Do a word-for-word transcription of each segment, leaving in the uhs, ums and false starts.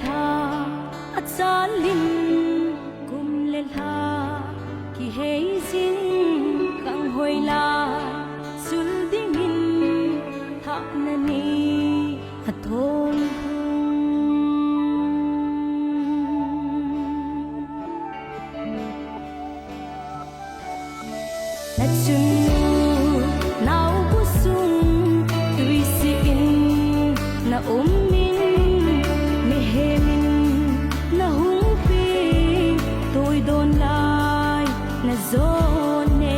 Tha a chalin kum le lha kihei jing, kang hoi lai sul dingin thahna ni a thol hung. Na chunnu nau bu sung tuisi in na um in, mihem in na hung pi, tuidon lai na jon e.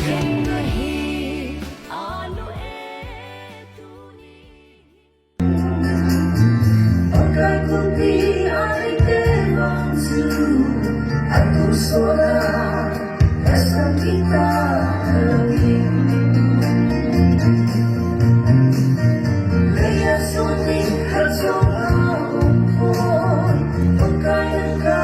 Ken na hi a nu e tuni. Pakai kumpi a eite vang chu, atu sona, asa kita lungin. Leia suni khat sona umpoi, Pakai nang ka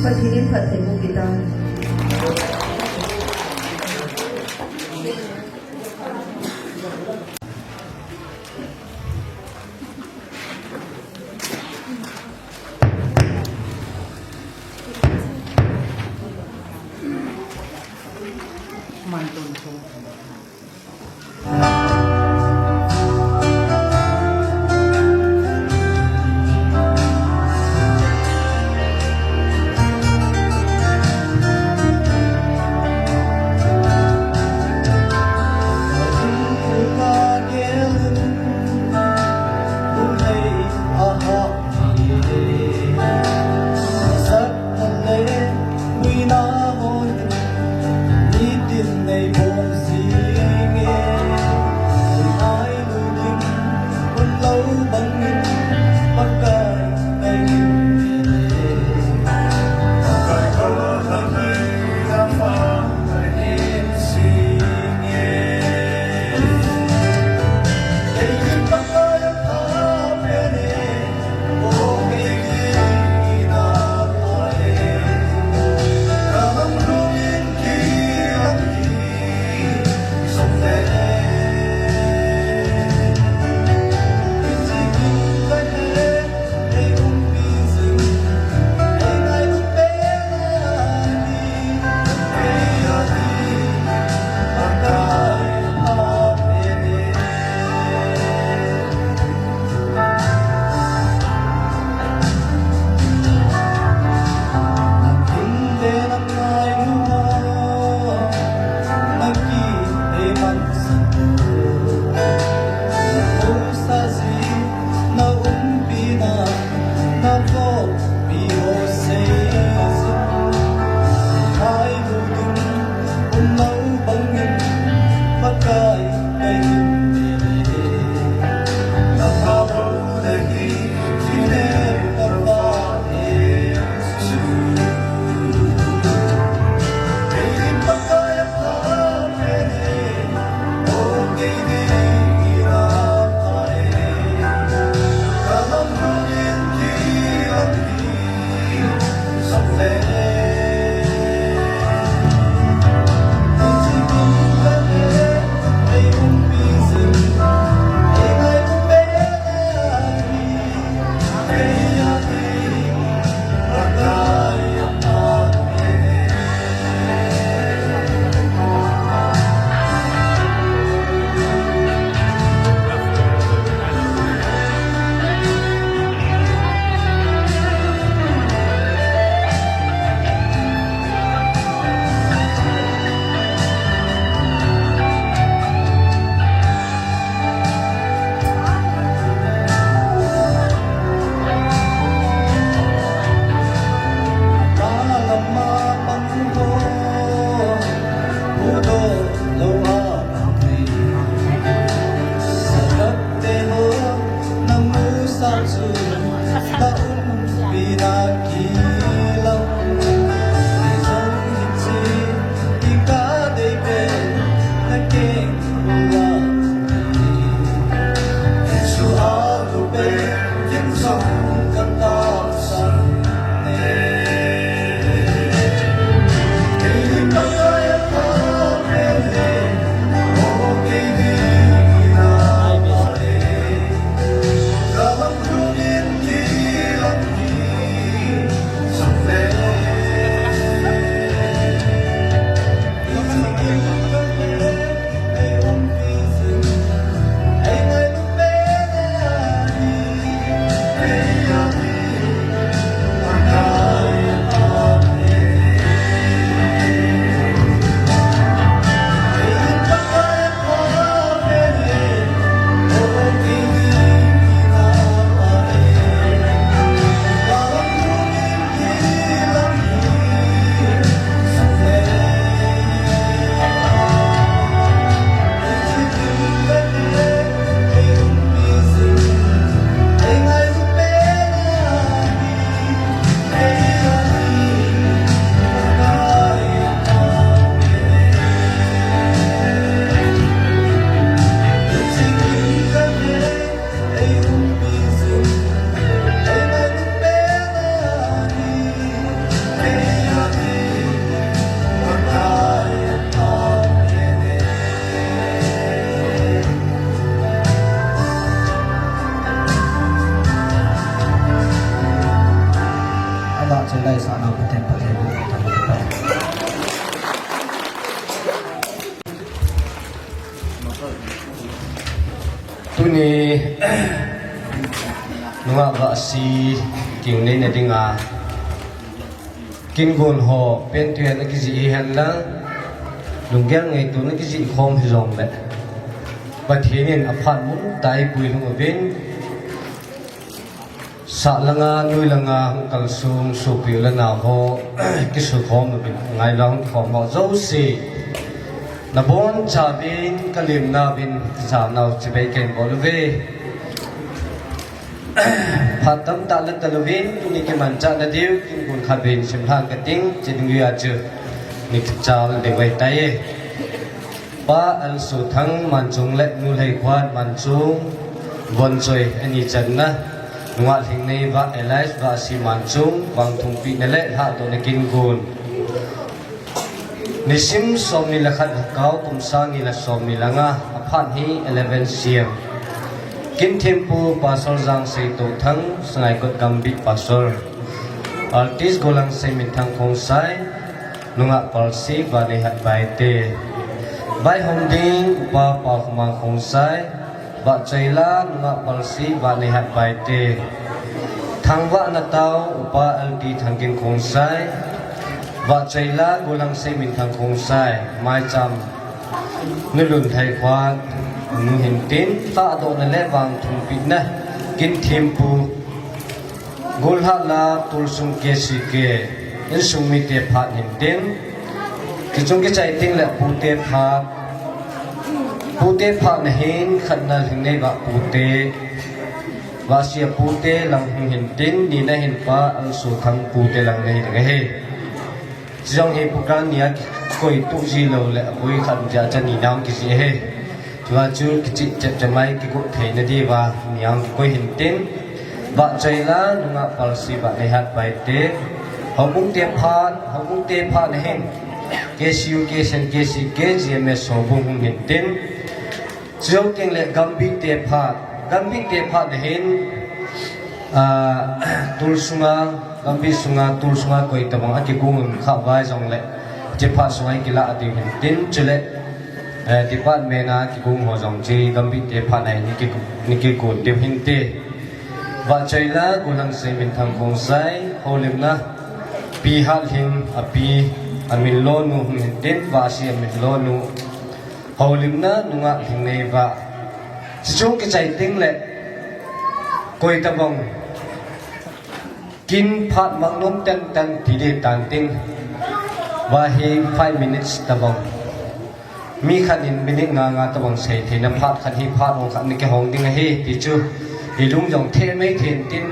Pathen in phattheiboh in tia. Tuni nungah vahsi kin neina dinga kin gon ho pentui a na kijih hihen lang, lunggel ngaito na kijih khom hijongle, Pathen in aphat mun tah a eipui lhung uvin, sah langa, noi langa hung kalsong sopi u le nao ho, kisukhom uvin, ngai lou hung khom ho jouse, nabonchauvin, kalemna uvin, kachamnau chibai kahin bol uve. Phat tamtah la talouvin, tuni kimanchah na diu, kin gon khatvei simlhah kating, chiding uva chu, ni kichal ding uve tai. Pa Alsothang Manchung le Nu Lheikhuat Manchung, Vonchoi ani channa, nungah Lhingneiva Elias Vahsi Manchung, vangthumpehna le lhahdohna kin gon. Nisim somni le khat Lhakao kum sang ni le somni le nga, aphat hi eleven C M. Kin thempu Pastor Jangsei Touthang, Sangaikot Gambih Pastor. Artist Golhang Seiminthang Khongsai, nungah Palsi Vaneihat Baite. Vaihom ding Upa Paokhomang Khongsai, vahchoila nungah Palsi Vaneihat Baite. Thangvahna tao Upa L T Thangkin Khongsai, vahchoila Golhang Seiminthang Khongsai, maicham Nu Lunlhaikhua nu hintin, lhahdohna le vangthumpehna kin thempu Golhahla Tulsung K C K insung mite phat hintin, kichung kichai tengle pute phat, pute phat na hin khatna Lhingneiva pute, Vahsi a pute lang hung hintin, nina hin Pa Alsothang pute lang nahi ding ahi. Chujong hi program nia kikoi tuh ji lou le, aboi khat jeh a chu nina hung kijih ahi. Chua chu kichih chep chep mai kigot theina diuva nia hung kikoi hintin, vahchoila nungah Palsi Vaneihat Baite, houbung te phat, houbung te phat na hin K C U, K S N, K C K, G M S houbung hung hintin, chujou tengle Gambih te phat, Gambih te phat na hin, ah, Tulsunga, Gambih sunga, Tulsunga koi tobang a kigong kha vai jongle, hiche phat sunga kilah diu hintin, chule, eh, department a kigong ho jong hiche Gambih te phat na hin ki, ni kigon diu hinte. Vahchoila Golhang Seiminthang Khongsai, houlimna Pi Hatlhing, api, amin lonu hung hintin, Vahsi amin lonu, houlimna nungah Lhingneiva. Chuchung kichai tengle, koi tobang kin phat mang nom ten ten ti ding tan tin, va hi five minutes tobang, mi khat in minute nga nga tobang sei theina phat khat hi phat ong khat na kihong ding ahi ti chu, ilung jong thei mai thei tin,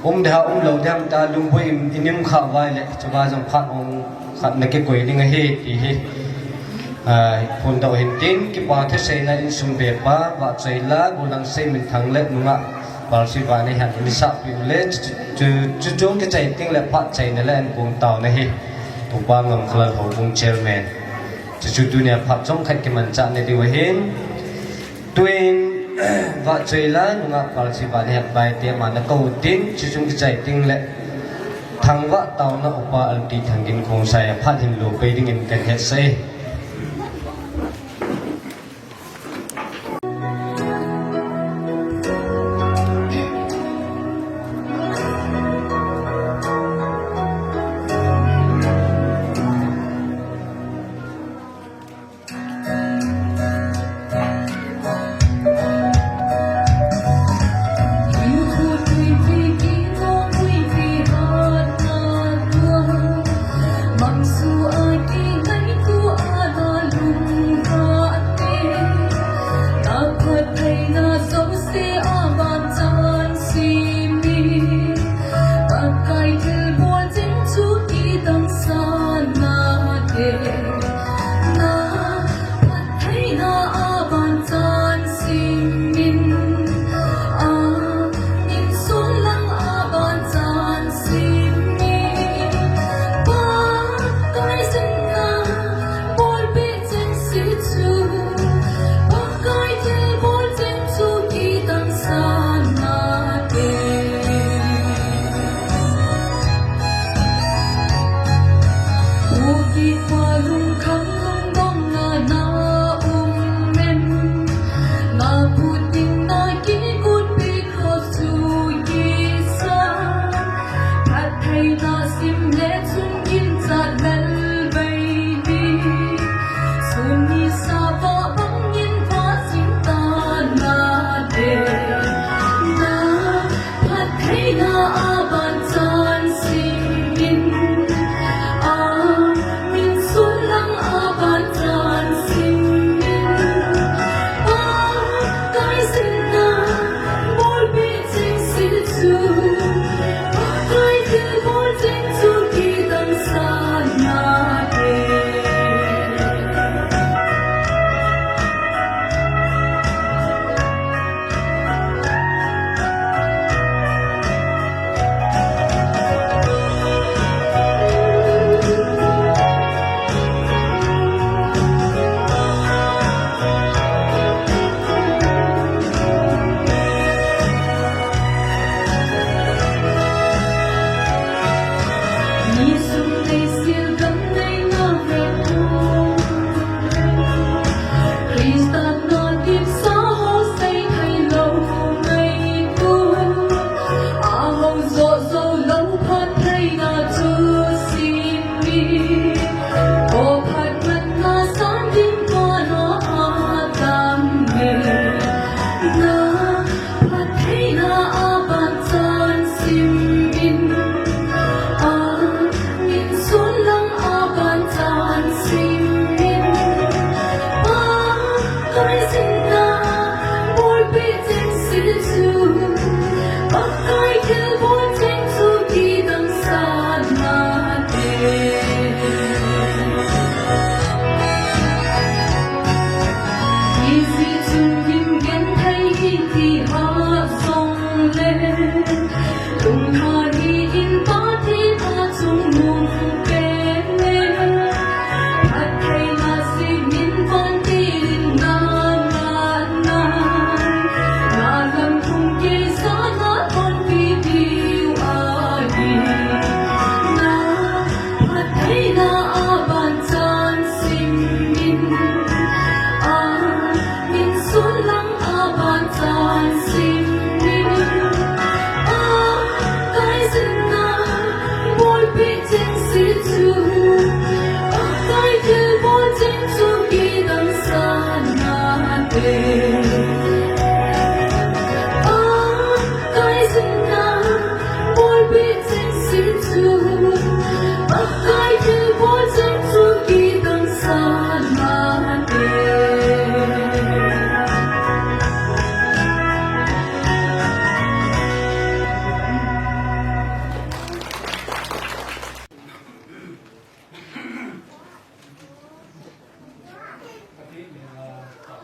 um ding ham um lou ding ham ta, lungboi in, in um kha vai le, chuva jong phat ong khat na kikoi ding ahi ti hi, ah, phondoh hintin, kipa thuseina insung bepa, vahchoila Golhang Seiminthang le nungah Palsi Vaneihat in isahpeh u le, chu, chu, chuchung kichai tengle phat chaina le ankong taona hi Upa Ngamkhalal Houbung Chairman. Chuchu tunia phat chomkhat kimanchah na diu ahin. Tuin, vahchoila nungah Palsi Vaneihat Baite ama na kou tin, chuchung kichai tengle thangvah taona Upa L T Thangkin Khongsai a phat hin lo pei dingin kahin hetsah e.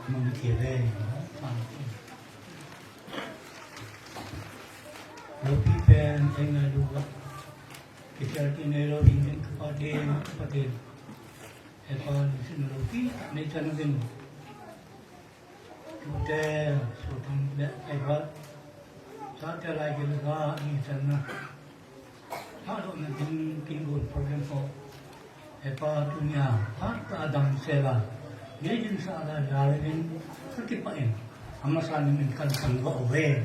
Mang kei ve, mang kei. Lopi pen, ei ngailu va. Kichai kei nei lou ding ding ka Pathen, ka Pathen. Hepa, lungsetna lopi nei chan ding. Tute, sotang le, ei va. Chate lai kei le ka, i chan na. Phatlouna ding kin gon program ho. Hepa tunia, phat a damsel a. Nei dinsah a jal in, ka kipah in. Amasa nimin kan sang va uve.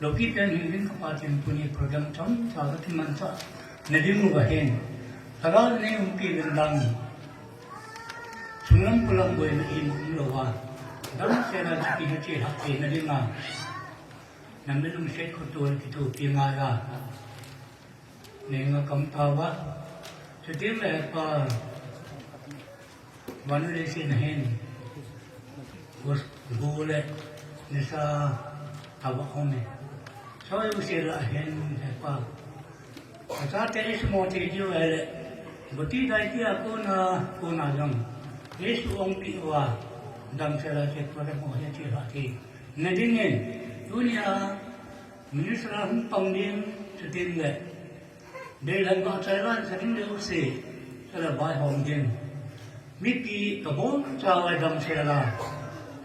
Lopi pen hin ding ka Pathen tuni program chomcha ka kimanchah na ding uva hin. Lhagao nei umpi uvin lang. Sunglam kulam boina imu umlou a. Damsel a chipi na che hah thei na ding a. Na mi lungset khotol kithopi ngai a. Nei ngah kam tauva. Chuteng le Hepa. Vannoi leiset a hin. Gus, gu le. Nisa. Ava um e. Soi u sel a hin Hepa. Achate isumo thei diu ahile. Goti dai tia kona, kona jong. Jesu ongpi uva. Damsel a che program ho hi che hah thei. Na dingin. Tunia. Minister a hung pang ding, chuteng le. Deidan vahchoi la, sa ding le u se, sa le vaihom ding. Mipi ka boncha vai damsel a.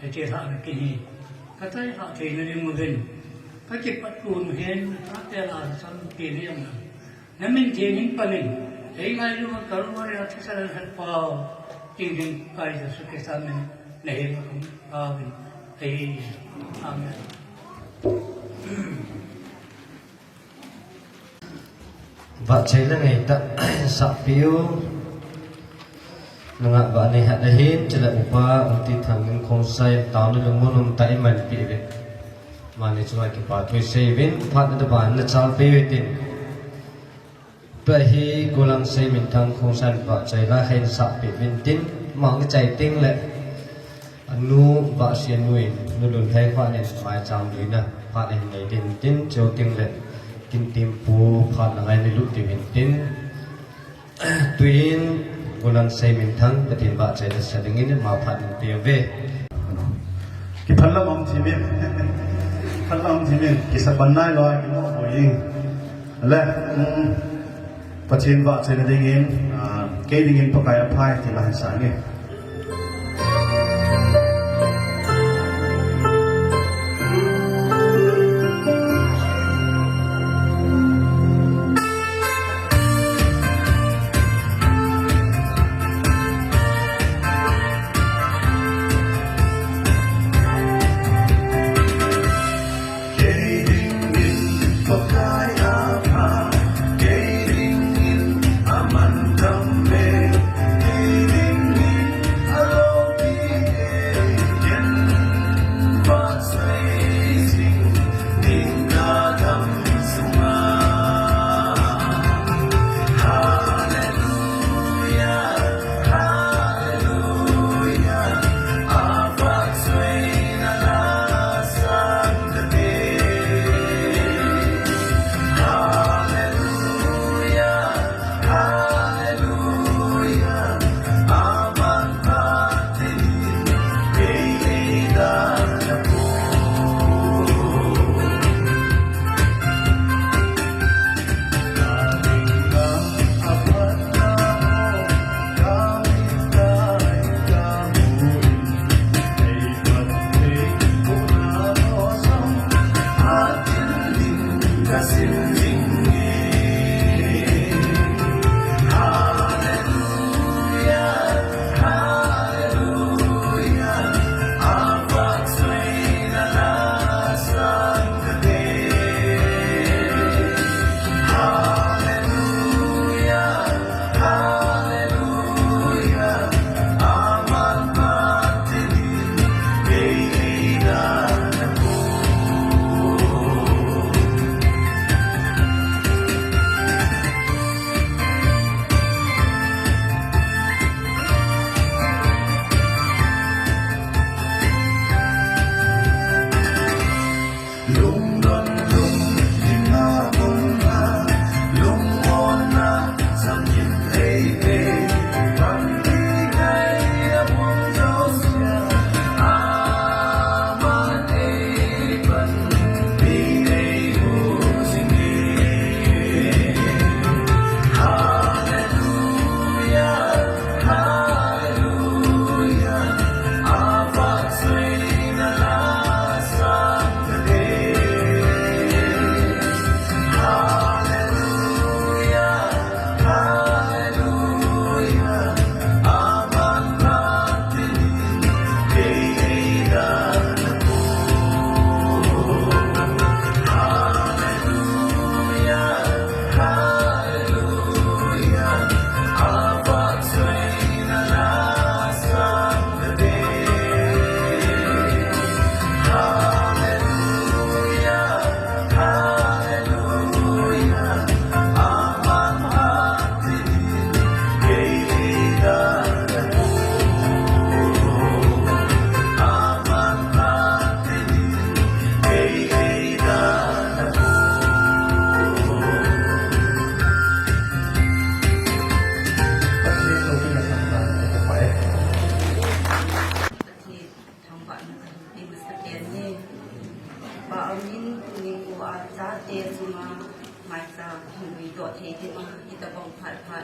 Hiche lhah na kin hi. Ka chai lhah thei na ding uvin. Ka kipat tun u hin, ka tel a sam pi ding na. Na min theng hin panin. Ei ngailu va Kalvari a thisa le lhat pau. King ding kai Jesu Christa min. Na hin kum. Amen. Ei. Amen. Vahchoi le ngaitah sahpiu. Nungah vah nei hat ahin, chule upa, Aunty Thangin Khongsai, taona le mun umtah in manpi uvin. Mani chunga kipa thu isei uvin, phat na tobang na chalpeh uve tin. Tua hi Gollangsei Minthang Khongsai in vahchoi la hin sahpeh uvin tin, mang kichai teng le. Anu vahsi anu in, Nu Lunhei pa nin maicham luina, phat ahin nei ding tin, chuteng le. Kin Timpu phat na ngai ni lut ding uvin tin. Tuin, Gollangsei Minthang, Pathen vahchoi la sa dingin, ama phat in pe uve. Kiphalam um thimin. Kiphalam um thimin. Kisa pan nai lou, kimo boi. Le, um, Pathen vahchoina dingin, ah, kei dingin Pakai aphai ti la hin sa nge.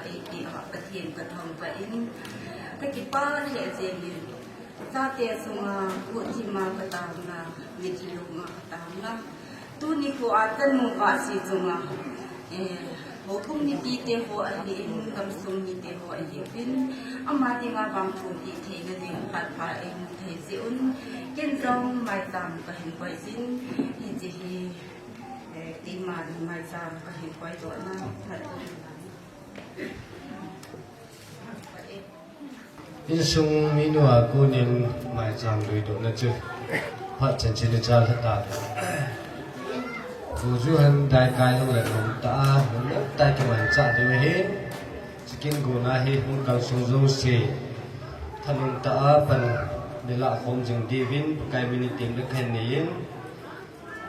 Pathen ka thangvah in, ka kipah lheh jeng in, chate chunga, guhthima ka tangna, mitlhi loma ka tangna, tuni kho a tanu Vahsi chunga, eh, houbung mipite ho ahin, gamsung mite ho ahin, ama dinga vang thumpeh theina ding phat pha eimu thei jeh un, ken jong maicham ka hin koi jin, hiche hi, eh, keiman maicham ka hin koi dohna, phat Insung minu a konin maicham luidohna chu phat chanchin ichal lha tah. Goju han daikai hung le nom tah a, nom tah a kimanchah diu ahi. Chukin gona hi hung kalsung jouse thanom tah a pan neilah khom jing diuvin Pakai min in temna kahin nei in.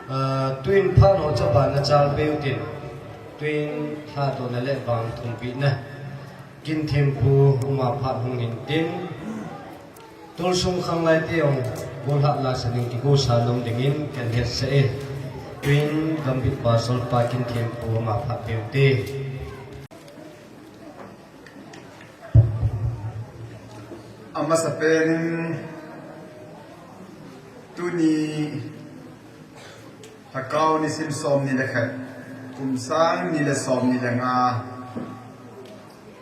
Ah, tuin phat ho chu aban achal peh utin, tuin lhadohna le vang thumpehna, Kinthempu ama phat hung hintin, tolsung khanglai te jong golhah lasa ding kigosa nom dingin kahin hetsah e. Tuin gambih pastor pa Kinthempu ama phat peh ute. Amasapen in tuni Lhakao nisim somni le khat, kum sang ni le somni le nga,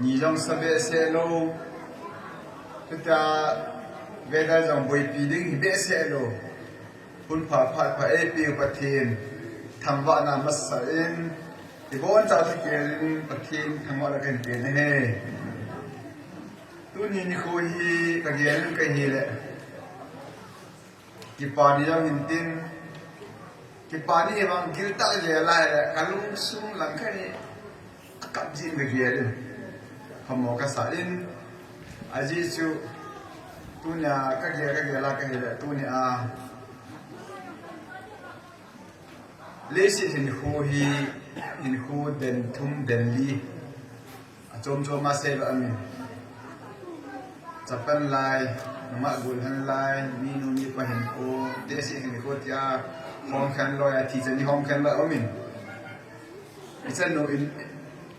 ni jong sa behseh lou, chutia weather jong boipi ding hi behseh lou. Hun pha phat pha eipeu Pathen thangvahna masa in, ibonchauva thukilen Pathen thangvahna kahin pe ahi. Tuni nikho hi kagel in kahile, kipa ni jong hintin, kipa ni hi vang giltah gel a hile, kalungsung lang khat hi akap jin kagel in, phamo kasa in, ajeh chu tunia kagel kagel a kahile, tunia leiset hinkho hi, hinkho den thum den li, achom chom a seidoh amin. Chapang lai, nungah golhen lai, minu mipa hinkho, tehse hinkho tia, hom khen loi a, thi chan ni hom khen loi aumin. Ichanu in,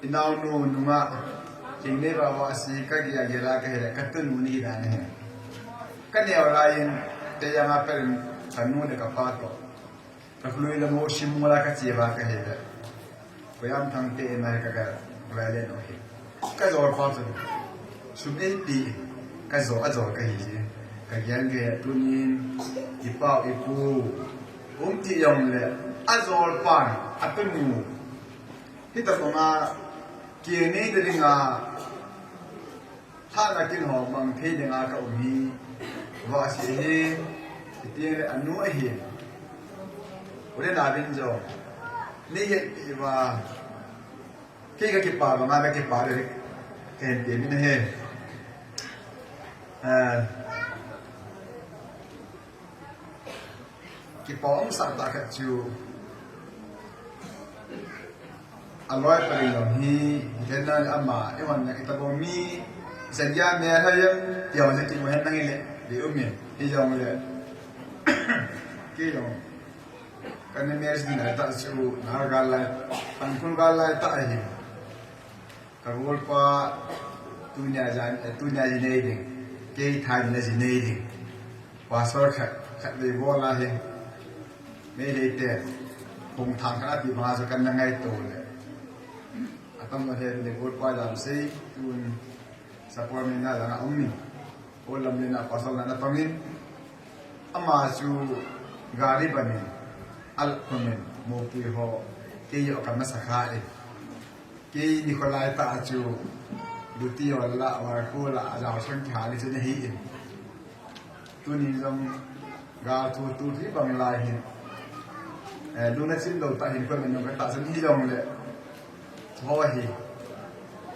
inaonu nungah, hingnei vava si kagel gel a kahile, katunu ni dan ahi. Kaneo laiyin, tejang a pel in, kanu le kapa toh, kalui le mo sim mo la kache uva kahile, Koiamthangte in a hi kaga, kaga len u ahi. Kajol pa chu sum eipe, kajol, ajol kahi jeh in, kagel gel tunin, ipau ipu um ti jongle, ajol pan atunu hitobanga kei nei dinga lhahna kin ho mang thei dinga kaum hi, Vahsi ahi, hiti le anu ahi. U le nao vin jong neihetpi uva, kei kakipah banga kakipah le kahin temin ahi. Eh, kipa umsah tah khat chu, aloi pa ding jong hi, hithei nan ama, eihon itobang mi, isan dia me lha jeng, ti jong jeh kimu hen nang ile, di umin, hijongle, kei jong kana message na tah chu, na gal lai, Tangkhul gal lai tah ahi. Kagolpa tunia jan, eh, tunia ji nei ding, kei thaina ji nei ding, pastor khat, khatvei bol ahi. Meitei te, Pungthang khat ati banga chu kana ngaito le, atamjo hin le golpa jam sei, tun Sapormeina langa aumin, Olamlen a pastor na natongin, ama chu gari ban in, alkhum in, mopui ho, keiho kana sakha in, kei nikho laitah chu, luti ho la, warkho la, ajao sang kihal in chu nahi in. Tunin jong, gal thu tu hi bang lai hin, eh, lungna chim lou tah hin, koi man jong katahsan hijongle, ho hi,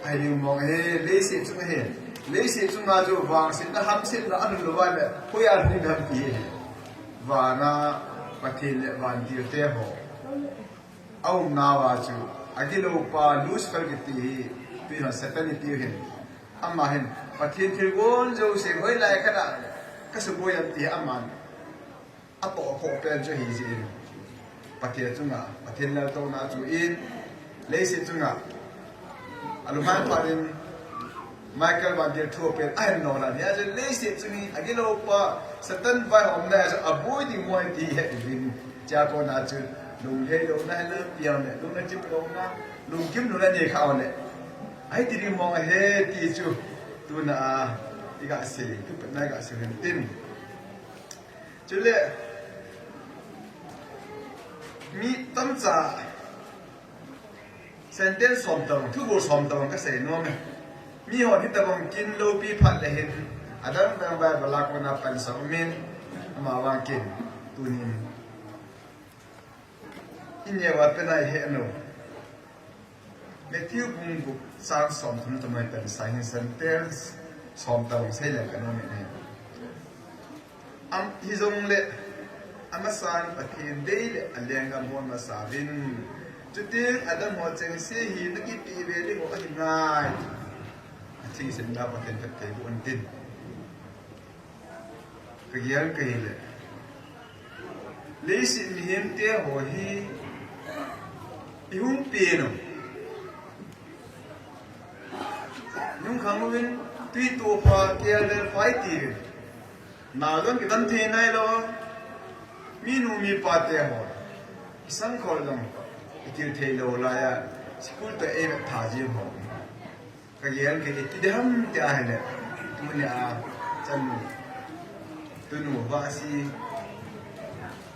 ahi ding mong ahi, leiset chung ahi. Leiset chunga chu vangsetna, hamsetna alhun louva le, hoiya lhung ding ham ti ahi. Vana Pathen le vantilte ho aumnauva chu, agiloupa Lucifer kiti hi, tuhin Satan itiu hin, ama hin, Pathen thilgon jouse hoilai khat a kasuboi ham ti aman atohkhoh pen chu ahi jeh in, Pathen chunga, Pathen laltouna chu in, leiset chunga Alunghan phat in Michael vantil thu apen ahin nol a, hijeh chun leiset chung hi agilou pa, Satan vaihomna a chu aboi ding ahi ti ahet uvin. Chua kona chu lunglhai louna, lunglhai louna, lungkim louna nei kha uleh, ahi ti ding mong ahi ti chu tuna a iga sei, thupetna iga sei hin tin. Chule mi tamcha sentence som tabang, thuguh som tabang kasei nom e. Mihon hitabang kin loupi phat le hin, adang dang Bible a kona pansa umin, amavang kin tunin ineo a pena ihe no. Matthew bung gup chang som thum tabang pansa hin, sentence som tabang sei leng kanom e. Am, hijongle, amasan Pathen dei le alenggam hon masa uvin. Chuteng adang ho chengse hi nakipeh ve ding u ahi ngai. Athingsetna Pathen phatthei boh in tin. Kagel kahile, leiset mihemte ho hi ihung pen u. Nungkhang uvin, tui toh pha, kel del pha iti uvin. Nao jong kidam thei nailou. Minu mipa te ho, isangkhol jong itil thei lou laiya, school toh eivet tha jeng ho. Kagel kei iti ding ham ti ahile, tunia chanu, tunu Vahsi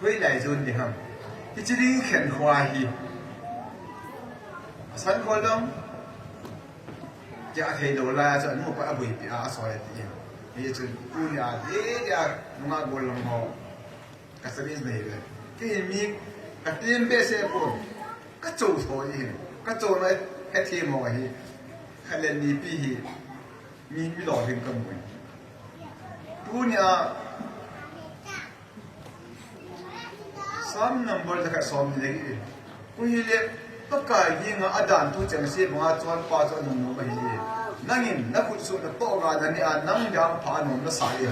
hoilai jon ding ham. Hiche ding khenkho hi, asangkhol jong kia thei lou laiya chu anupa aboipi a asoi ti. Hichun tunia dia nunga bol lang ho. Ka service nei ve. Kei mi katem behseh pon. Kachou thoi hin. Kachou na hethem ho hi. Khat le ni pi hi. Mi, mi lolhing kamu. Tunia Psalm number jakhat somni le get. Koi hile, Pakai dinga adan thu chengse banga chonpa chu anungnom ahi. Nangin nakhutsoh natoh gah naneh a, nang dinga pha anom nasa ahi.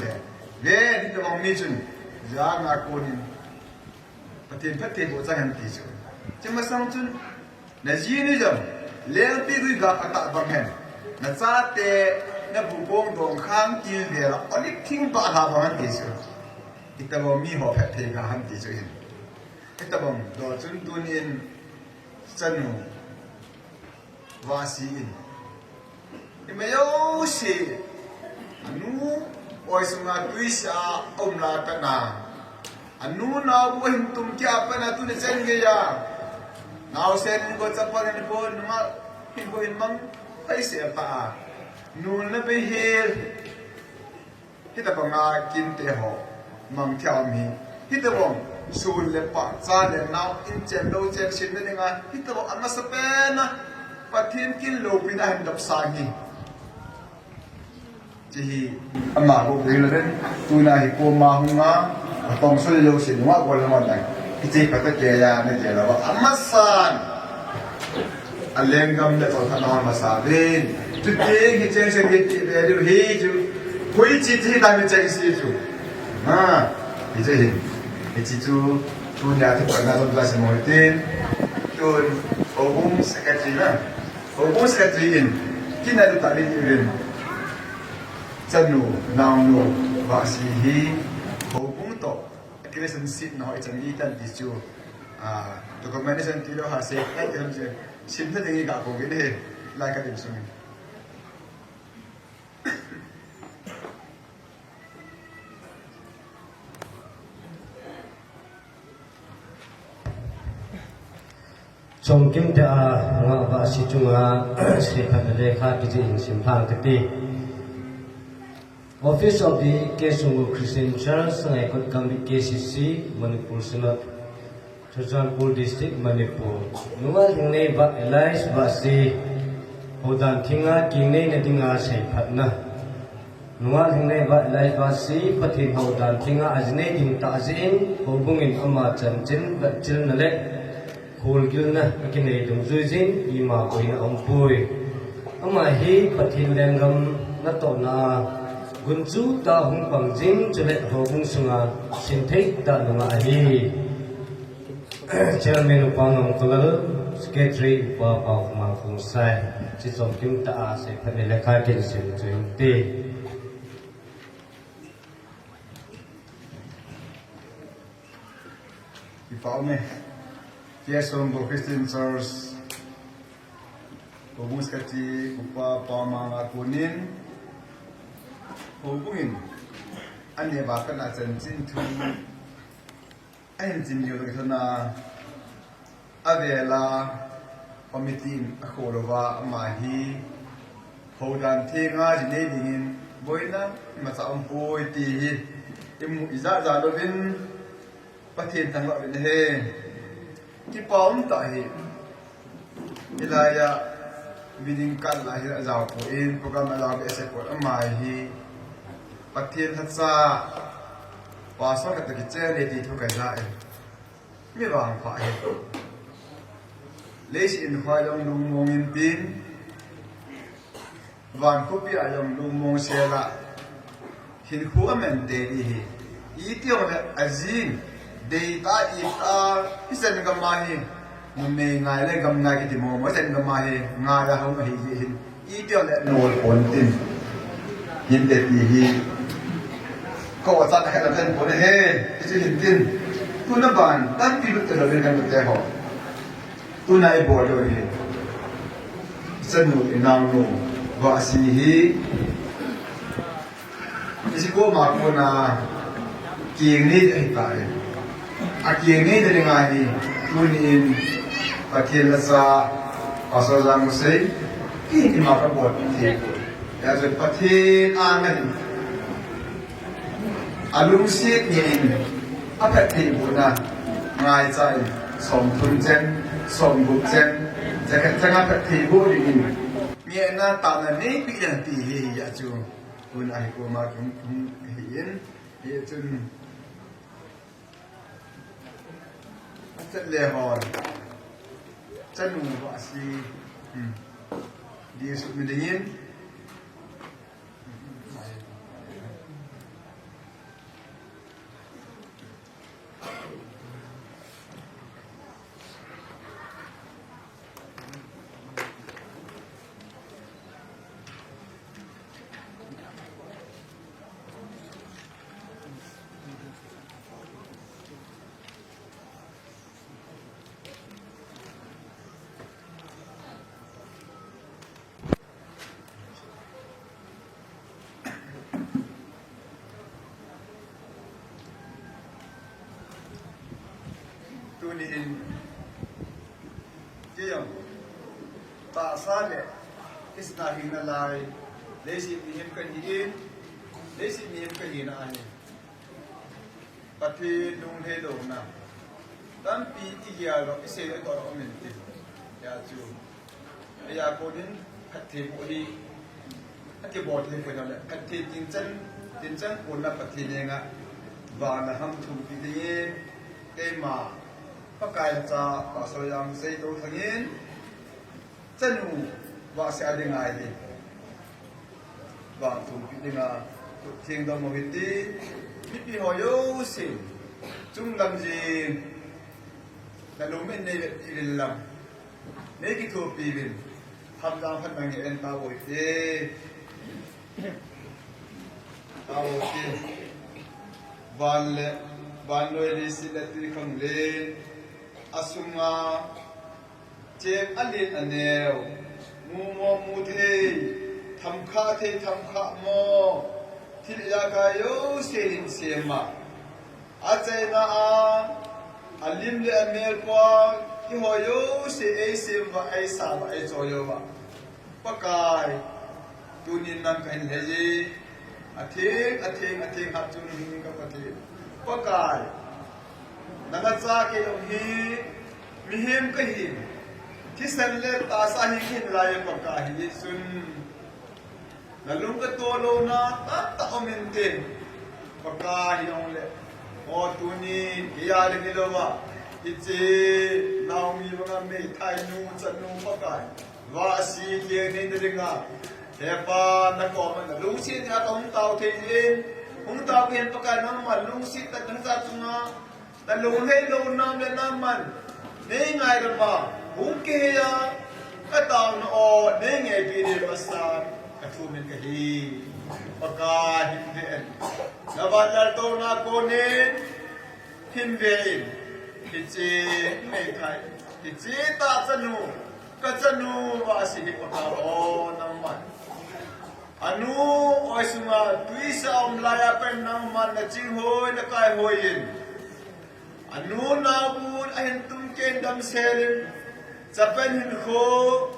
Ve, hitabang mi chun, jana konin Pathen phatthei boh chang hen ti chu. Chumasang chun, naji ni jong lengpigui ga katah bang hen. Nachate, nabu gong dong khang til vela olive thing bah lha bang hen ti chu. Hitabang mi ho phatthei ga hen ti chu hin. Hitabang doh chun tunin chanu Vahsi in, ima jouse, anu oi sunga tuisa aum lai pet na, anu naobu ahin tum kia pet na, tuni chen geiya naosen in ko, chapang in ko, nungah in ko, hin mang ahi seh ta a, nulna bei hel. Hitabanga kinte ho mang thei aum hi. Hitabang sun le pah, cha le nao, in chen lou chen, simna dinga, hitabang amasapen a Pathen kin loupina ahin dopsang hi. Hiche hi ama bou hilouvin, tuna hi koma hunga, atong soi lou sin, nunga bol na ngon dai. Hiche pata keiya nagel uva, amasan alenggam le tolthatna masa uvin. Chuteng hi chengse hi ti ve diu hi chu. Hoiche hiche hi dam chengse chu. Ha, hiche hi. Hiche chu tunia thupatna jong kasei mo hitin. Tun, houbung secretary na. Houbung secretary in, kina du ta ni uvin. Chanu, naonu, Vahsi hi, houbung toh relationship na ho ichan gei tan ti chu, ah, documentation tilou ha se, ai ti ham se, simna ding iga kou uvin ahi, lai ka din sung in. Chomkim tia nga Vahsi chunga seiphatna lekha kijih in simlhang kati. Office of the K. Sungu Christian Church, Sangaikot Gambih K C C, Manipur Synod, Churachandpur District, Manipur. Nunga Lhingneiva Elias Vahsi, houdan thenga kingneina dinga seiphatna. Nunga Lhingneiva Elias Vahsi, Pathen houdan thenga ajinei ding tah jeh in, houbung in ama chanchin vetchilna le kholgilna akinei dungjui jin, ima boina aumpoi. Ama hi Pathen lenggam natohna a gunchu tah a hung pang jing, chule houbung sunga sinthei tah nungah ahi. Chairman Upa Ngamkolal, Secretary Upa Paokhomang Khongsai. Chi chom kim ta a sei phat ni le kha kin sim chu hing ti. Kipa ume. Tia Songbo Christian Church. Houbung Secretary Upa Pamanga kunin. Houbung in. Ane ba kana chan chin thu. Ahin chin yo ka thana. Avela committee in akholova ama hi. Houdan thenga ji nei dingin. Boina macha um poi ti hi. Imu ija ja lovin. Pathen thangvah uvin ahi. Kipa um tah ahi. Hilaiya, miding kal la hi ajao poi, program ajao behseh poi, ama hi. Pathen lhacha, pastor khat toh kichen le ti thu kaja e. Mi vangpha ahi. Leiset in khoi jong lungmong in tin. Van khopi a jong lungmong sela. Hinkho amen te di hi. Iti jong le ajin. Deita ita. Isen gam a hi. Numei ngai le gam ngai kiti mo mo. Isen gam a hi. Ngai a hung ahi ji hin. Iti jong le nol pon tin. Hin te ti hi. Ko cha ta hela ten pon he. Isi hin tin. Tuna ban. Tampi lut te lo ben kan te ho. Tuna ibol u hi. Chanu inau nu. Vahsi hi. Isi koma kona. Kieng nei ahi tai. A kieng nei ding ahi. Tuni in. Pathen lasa. Pastor Jang Musei. Ki ima kabol ti. Ya chu Pathen a ngai. Alungset ngen in, aphattheibohna, ngaicha in, somthum chen, somgup chen, jakhat changa phattheiboh dingin, ngehna tahna neipi ding ti hi, hi a chu, tun ahi koma kin, kin, hi in, hi a chun, achat le hon, chanu vahsi, hmm, di sut mi dingin, Tuni in, kei jong, tahsa le, kisna hina lai, leiset mihem kahi in, leiset mihem kahina ahi. Pathen lunglhai louna. Tampi igel lou, isei lou, itoh lou, um inte. Hijeh chun. Hijeh a konin, phattheiboh hi. Akibol thei poi le. Phatthei tingchan, tingchan kona Pathen henga. Vana ham thumpi dingin. Keima. Pakai cha, Pastor Jang Musei toh thangin. Chanu, vahsi a dinga hi. Vang thumpi dinga, theng dom u hite, mipi ho jouse, chunglam jin, nalungmin nei vet uvin lang, nei kithopi uvin, hamjang phat nange en tao hite. Tao hite. Van le, vannoi leiset le twikhanglen, asunga, Cheng alen aneo, mu mo mu thei, tham kha thei tham kha mo, thil ijakai jouse hin sem a. Achaina a, alim le amel pua, keiho jouse eisem uva, eisa uva, eichoi uva. Pakai, tunin nang kahin lhai e. Atheng, atheng, atheng, hatchungnung ka Pathen. Pakai, nang acha kei jong hi, mihem kahi. Thisan le tahsa hi kahin lai e Pakai, hichun. Nalung katoh louna, tamtah um inte. Pakai jong le. O tunin, kei a le hilou va. Hiche, Naomi banga meithai nu, chanu Pakai. Vahsi leng nei na dinga. He Pa, na koma na lungset a ka hung tao thei jin. Hung tao kei hin Pakai nangma lungset tah nang cha chunga. Na lunglhai louna le nangman. Nei ngaidam a. Hung kihei a. Ka tauna o, nei ngaipi ding masa, ka thumin ka hi. Pakai hin ve in. Na vanlaltouna konin, hin ve in. Hiche, nei khai. Hiche tah chanu, ka chanu Vasi hi Pakai o, nangman. Anu oi sunga tuisa um laiya pen nangman na chinghoi, na kaihoi in. Anu naobun ahin tumkeh in damsel in, chapang hinkho,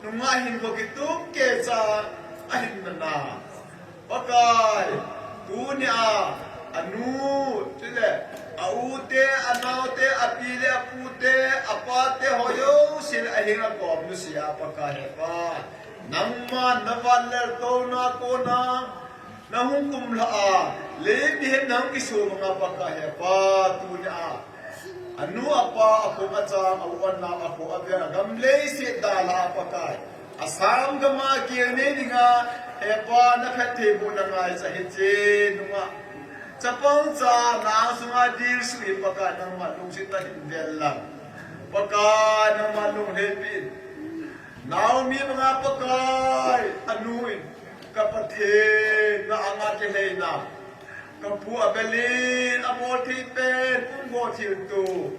nungah hinkho kitumkeh cha ahin mana. Pakai, tunia, anu, chule, a u te, a nao te, a pi le a pu te, a pa te, ho jouse le ahin a kom nusia, Pakai, he Pa. Nangman na vanlaltouna kona, na hung kumlha a, lei mihem na hung kisumang a Pakai he Pa tunia. Anu apa, akho achang, a u anao, akho avel, agam leiset dalha a Pakai. Assam gam a keng nei dinga, he Pa na phattheibohna ngaicha hiche nunga. Chapang cha na angsunga dilsu hi Pakai nangman lungset a hin vel lang. Pakai nangman lunglhaipi in. Naomi banga Pakai, anu in, ka Pathen, na anga kilheina. Ka pu Abel in, abol thei pen, pumgo thilto.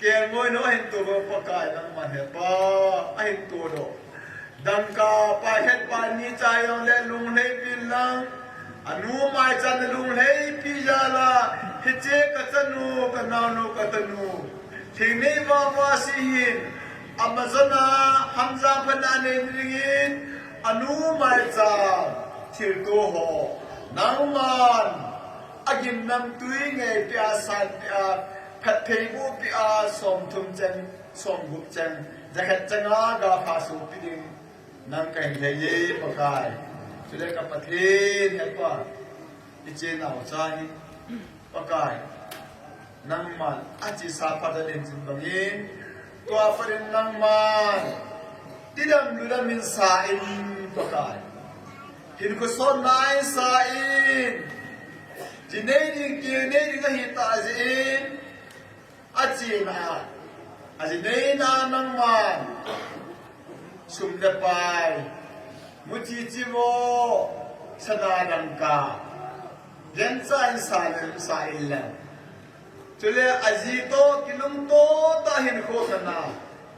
Kelngoi na ahin to bang Pakai, nangman he Pa, ahin to doh. Dangka, pa het pa ni cha jong le lunglhaipi lang. Anu maicha na lunglhaipi jal a, hiche ka chanu, ka naonu, ka tanu. Thingnei vava si hin, Amazon a hamjang phatna nei dingin, anu maicha thilto ho. Nangman, agimnamtui ngaipi a, sanpi a, phattheibohpi a, somthum cheng, somgup cheng, jakhat cheng a, ga pha sopi ding. Nang kahin lhai e Pakai. Chule ka Pathen he Pa. Hiche naocha hi Pakai. Nangman achesa phat a len chin bangin. Tua phat in nangman. Tidam ludam in sa in Pakai. Hinkho sotna in sa in. Ji nei ding, keng nei ding ahi tah jeh in. Achena, aji neina nangman, sum le pai, muchi chivo, sana dangka, gencha in sa le sa in le. Chule aji toh kilungto tah a hinkho sana,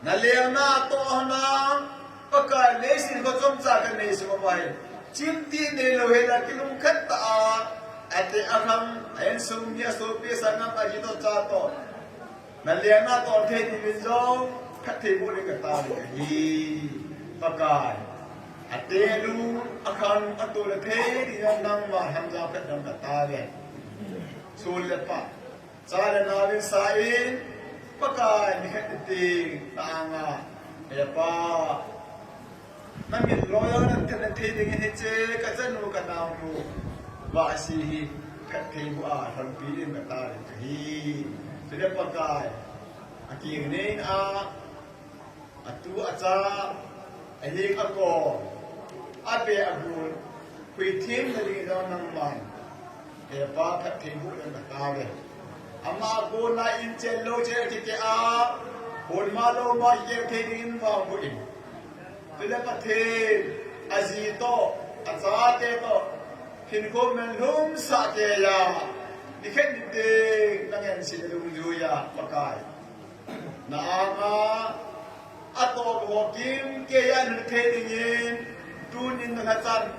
na lengna toh hana, Pakai, leiset kho chomcha kanei sung uva hi. Chimtih neilou hela kilungkhat tah a, ate akhang, a insung mi asopi asanggam aji toh acha toh. Na lengna toh thei ding in jong, phattheiboh ding kataovin ahi. Pakai. Ate lu, akhang, atoh le thei ding jong nangma hamjang phat dam kataovin. Sul le pah. Cha le nao in sa in, Pakai nikhat nitin, na anga, he Pa. Na min loi a na thet na thei dingin hiche, ka chanu ka naonu. Vasi hi, phattheiboh a, lhonpi in kataovin kahi. Chule Pakai, akeng nei in a, Atu acha, ahing akon, abe agun, huithim na ding jong nangman. He Pa phattheiboh ding kataove. Ama kona in chen lou chen kiti a, hon ma lou ma kiti thei ding in vangboh in. Tule Pathen, aji toh, achate toh, hinkho melhum sah keiya, nikhat nitin, na ngenset na dungjuiya, Pakai. Na anga, atoh ho kimkeiya na thei dingin, tunin na lhachan,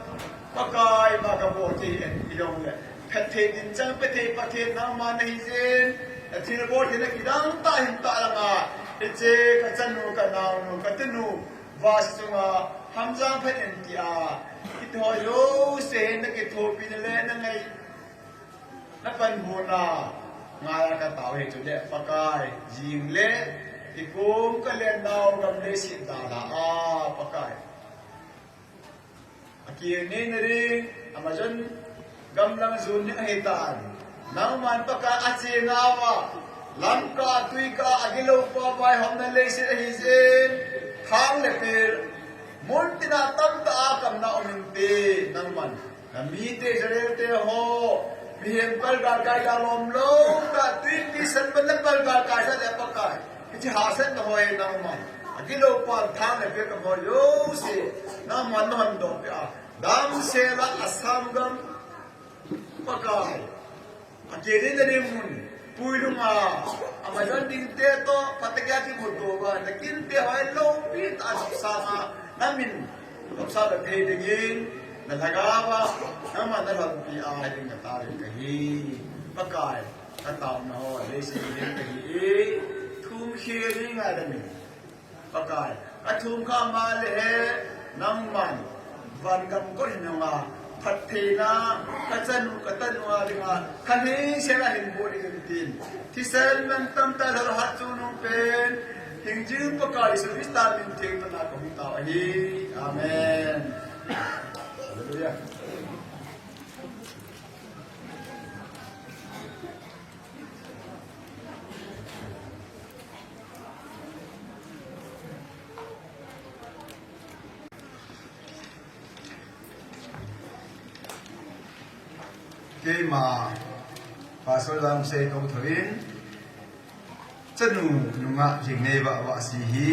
Pakai ma kabol thei in, ijongle. Phatthei ding chang pethei Pathen nangma nahi jeh in, na thilbol theina kidang tah hin tah langa, hiche ka chanu, ka naonu, ka tinu, Vasi chunga, hamjang phat in tia, kithoi jouse hin na kithopi na le na ngai. Na panhuna, ngaiya kataove chule, Pakai, jing le, ikum ka le nao gam le sit dalha a, Pakai. Akeng neina ding, Amazon, gam lang jon ding ahitan. Nangman Pakai achena uva, lamkah, tuikah, agilou pa vaihomna leiset ahi jeh in, khang le pil, mun tina tamtah a kamna um inte, nangman. Na mite Israel te ho, mihem palgal kai la lom lou, ta tui ti san ban le palgal kai sa le Pakai. Hiche hahsatna ho e nangman. Agilou pan tha le pe ka ho yo se. Na man no han do pe a. Damsel a Assam gam. Pakai. Akilin na ding mun. Puilung a. Amazon ding te to. Patakia ki muto ba. Na kin te hoi lo pi ta sa ma. Na min. Lo sa da pe ding in. Na laga ba. Na ma na lo pi a ding na ta ding ka hi. Pakai. Ka tao na ho. Le si ding ka hi. Thum khi ding a da min. Pakai, ka thum kha ma le he, nangman, van gam ko hin nunga, phattheina, ka chanu, ka tanu a dinga, ka ni se la hin bu ding tin. Thisen man tam ta la ha chu nung pen, hing jing Pakai Jesu Christa min theng ta na ko hung tao ahi. Amen. Hallelujah. Keima, Pastor Lamsei kong thavin, chanu nunga jing nei va va si hi,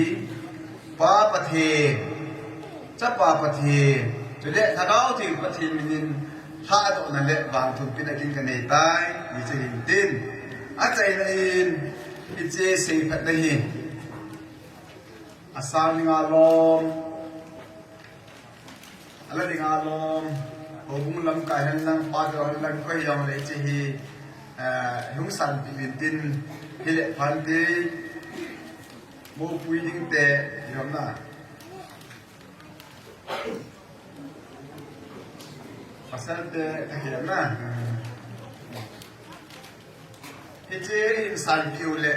Pa Pathen, Chapa Pathen, chule Lhagao Theng Pathen minin, lhadohna le vangthumpina kin ka nei tai, ni che hin tin. Achaina in, iche seiphat na hi. Asang dinga lom, ala dinga lom, houbung lamkai hen lang, pa deu hen lang, koi jong le iche hi, eh, hung sanpeh uvin tin, hile phante, mopui ding te, jong na. Pasal te ka hiam na. Hiche hin sanpeh u le.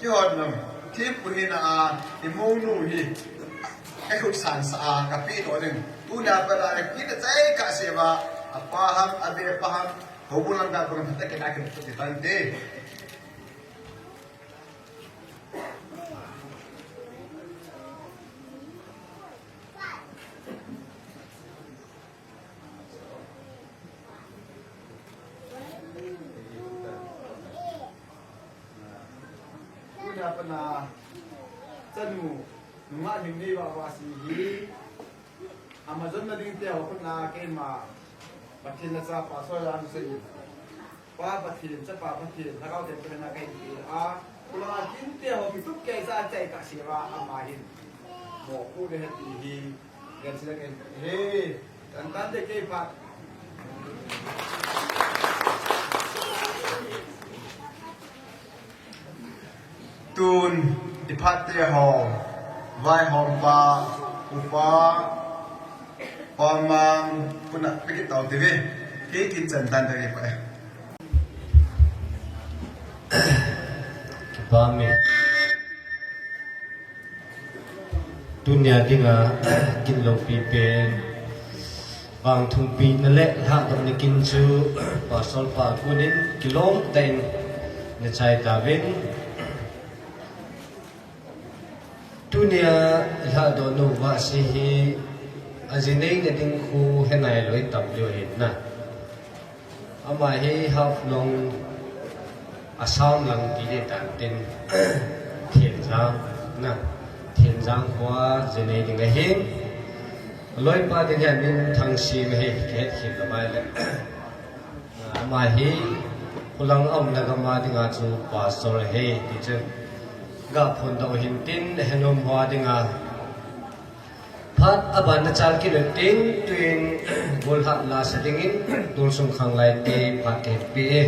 Kihon nom. Thempu hina a, i mounu hi. Ka khut sansa a, ka peh doh ding. Tuna pat a, kina chai ka se va. Apa ham, abe pa ham. Houbung lamkai pa ham, ta kina kin tu tan te. Tuna pat a chanu nunga jing nei va va si hi. Amazon na ding te ho khut na keima Pathen na cha Pastor Lamsei. Pa Pathen, Chapa Pathen, Lhagao Theng Pathen a ka hin pe a, kula kin te ho kitup kei sa chai ka se va ama hin. Mo pu de hati hi, gan sila ka hin pe. He, tan tan de kei pa. Tun, i phat te ho, vaihom pa, upa, Pa Mang, puna pekit tau te ve. Kei kin chan tan te ve pa. Kipa me. Tunia dinga, kin loupi pen. Vangthumpina le lhadohna kin chu Pastor pa kunin kilom tah in na chai tauvin. Tunia lhadoh nau va si hi ajinei na ding khu henai loi tam lio hin na. Ama hi Haflong Assam lang ti le tan tin Thenjang na. Thenjang khua jinei ding ahin. Loipa ding hi amin Thangsim ahi, kahet khel lou mai le. Ama hi, khulang a umna gam a dinga chu pastor ahi, ti chu. Ga phondoh hin tin, ahet nom ho dinga. Phat aban na chal kit u tin, tuin, golhah la sa dingin, tulsung khanglai te, phat kahin pe e.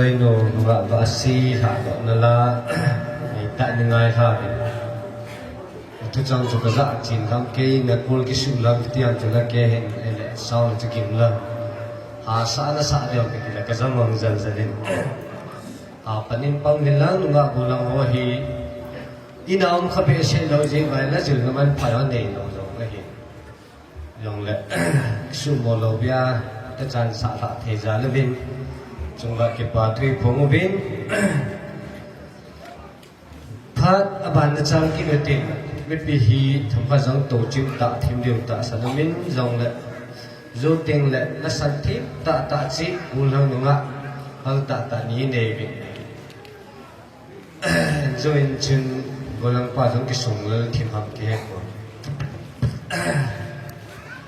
Kaino nunga va asi ha do na la, nei ta ni ngai ha ve. Tu chang chu ka za chin lam kei na kul ki su lam ti ang chu la ke hen ele sao chu king lam. Ha sa na sa de ke la ka za mang zal zal in. Ha panin pang ni la nunga bu lang ho hi. Ina um kha be se lo je vai la jil na man pha lo nei lo lo ka hi. Jongle, sumo lo bia, ta chan sa la thei ja le vin. Chunga kipa thui phong u vin. Phat aban na chang ki ve tin, mipi hi tham kha jang to chim ta, thim diu ta, sa na min jongle. Zo ting le, na san thim ta ta chi, u lang nunga, hal ta ta ni nei vin. Zo in chun, golang pa jong ki sung lel thim ham ki he ko.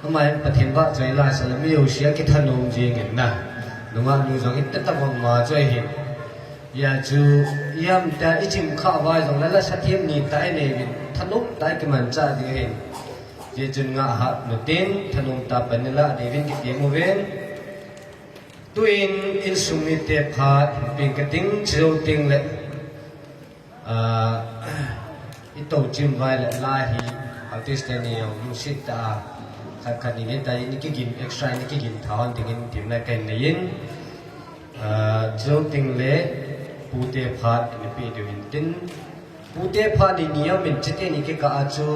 Amai Pathen ba chai la sa la mi yo sia ki thanom jing in na. Nunga nu jong in ta ta bang ma choi hin. Ya chu yam ta i chim kha vai jong la la sa thiam ni ta i nei vin. Thanom ta i ki man cha ding hin. Je chun nga ha nu tin thanom ta pan ni la ding vin ki tiam u vin. Tuin insung mite phat ping ka ting cheu ting le, ah, i to chim vai le la hi artist te ni jong lungset ta khat khat ni ni ta ni ki gin extra ni ki gin tha hon ding in tim na ken nei in, ah, cheu ting le pute phat ni pi diu in tin pute phat ni ni jong min chite ni ki ka a chu,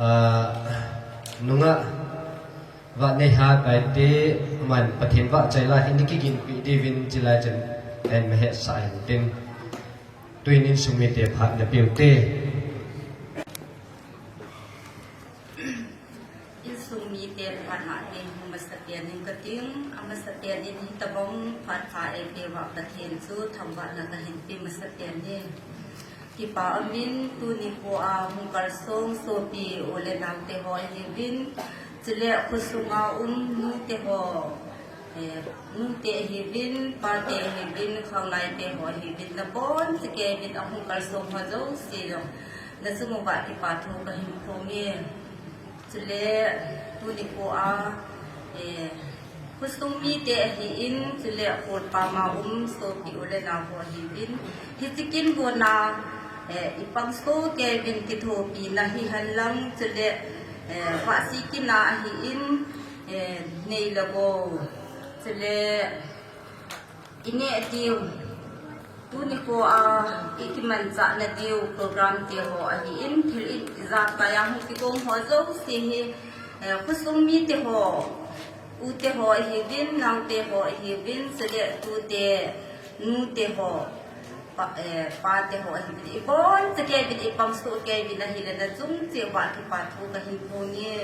ah, nunga Vah nei hat bai te man Pathen vah chai la hin ki gin pi di vin chi lai chen en me he sa hin tin. Tuin insung mite phat na piu te. Insung mite phat na te hung masa pian in ka ting, a masa pian in hi tabang phat pha e te vah Pathen chu thangvah na ka hin pi masa pian in. Kipa umin tuni kho a hung kalsong sopi u le nau te ho hi vin, chule khosunga um nu te ho, eh, nu te hi vin, pa te hi vin, khanglai te ho hi vin, na bon chikei vin a hung kalsong ho jouse jong na chung uva kipa thu ka hin phong e. Chule tuni kho a, eh, khosung mite ahin, chule kholpam a um sopi u le nau ho hi vin. Hiche kin vona, eh, i pang so kei vin kithopina hi hen lang, chule, eh, vahsi kin a ahin, eh, nei le gou. Chule, I neh diu, tuni kho a, i kimanchah na diu program te ho ahin, thil i jat pai a hung kigong ho jouse hi, eh, khosung mite ho, u te ho hi vin, nau te ho hi vin, chule tu te, nu te ho, pa, eh, pa te ho hi vin, i bon chikei vin, i pang so kei vin ahile na chung cheh uva kipa thu ka hin phong e.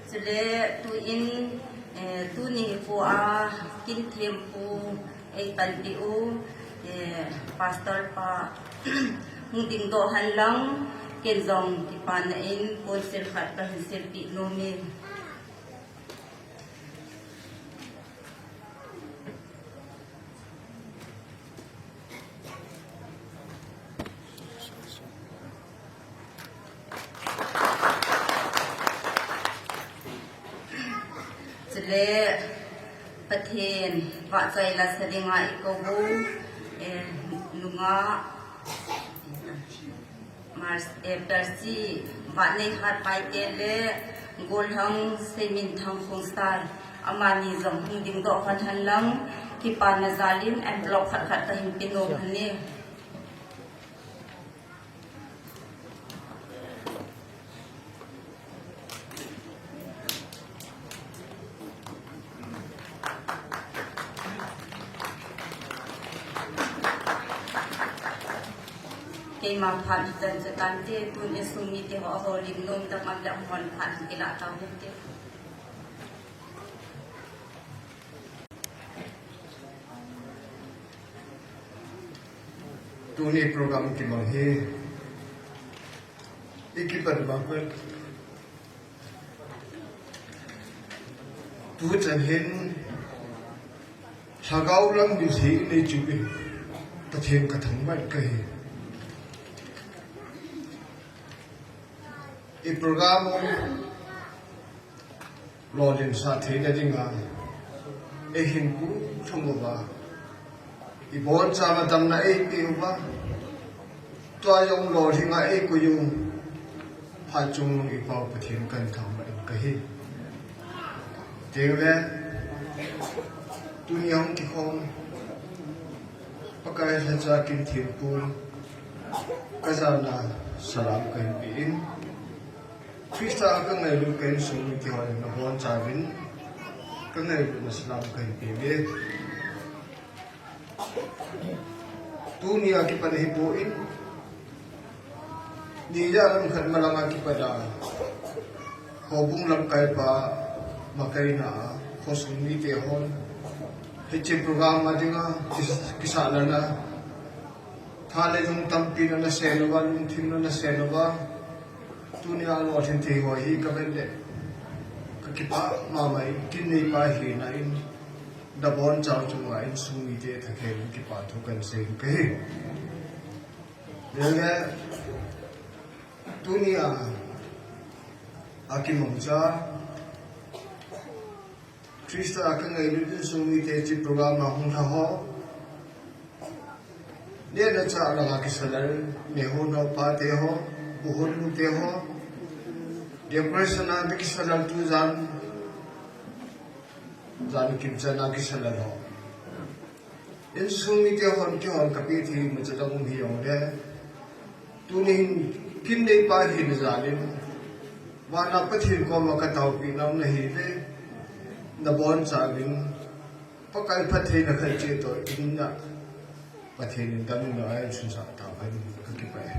Chule tuin, Eh, tuni kho a kin thempu ei panpi u, eh, Pastor pa hung dingdoh hen lang, ken jong kipana in council khat ka hin silpeh nom e. Chule Pathen vahchoi la sa dinga i kou, eh, nunga Mars, eh, Percy, Vahneihat Paite le Golhang Seiminthang Khongsar, amani jong hung dingdoh hon hen lang, kipana jal in envelope khat khat ka hin pe nom hon e. Keima phat chan chan te, tun insung mite ho, ho lim nom dam am le hon phat kila ta hon te. Tuni program kimang hi, i kipat bang pet. Tu chan hin, Lhagao lam mithi nei chu in, Pathen ka thangvah ka hi. I program lolhinsah theina dinga, eihin pu thang uva, Ibonchauva damna eipeh uva, tua jong lolhinga eikoi u, phat chungnung i Pau Pathen kahin thangvah in kahi. Tengle, tunia hung kikhom Pakai lhacha kin thilpun, kajana salam kahin pe in, Christa a kangailut ka insung mite hon nabonchauvin kangailutna salam kahin peuve. Tunia kipat ahipoi, nija lam khat malanga kipat a, houbung lamkaipa makaina a khosung mite hon hiche program a dinga kis- kisahlalna, tha le jung tampi nana sen uva, lungthim nana sen uva, tunia lolhin thei ho hi kavet le kakipah mama in, kin neipa hina in, nabonchau chunga insung mite thakhen kipathu kahin sei kahi. Vele, tunia akimangcha Christa a kangailut insung mite hiche program a hung lha ho, nehna chah langa kisalal, mehon ho pate ho, buhon nute ho, decoration a kisalal tu jan, jan kimchan a kisalal ho, insung mite hon kihon kapeh thei imacha dang um hijongle, tunin kin neipa hina jal in, vana Pathen koma kataopeh nom nahiuve, nabonchauvin, Pakai phattheina khat cheh toh in na, Pathen in damna ahin sunsah tauhen, kakipah e.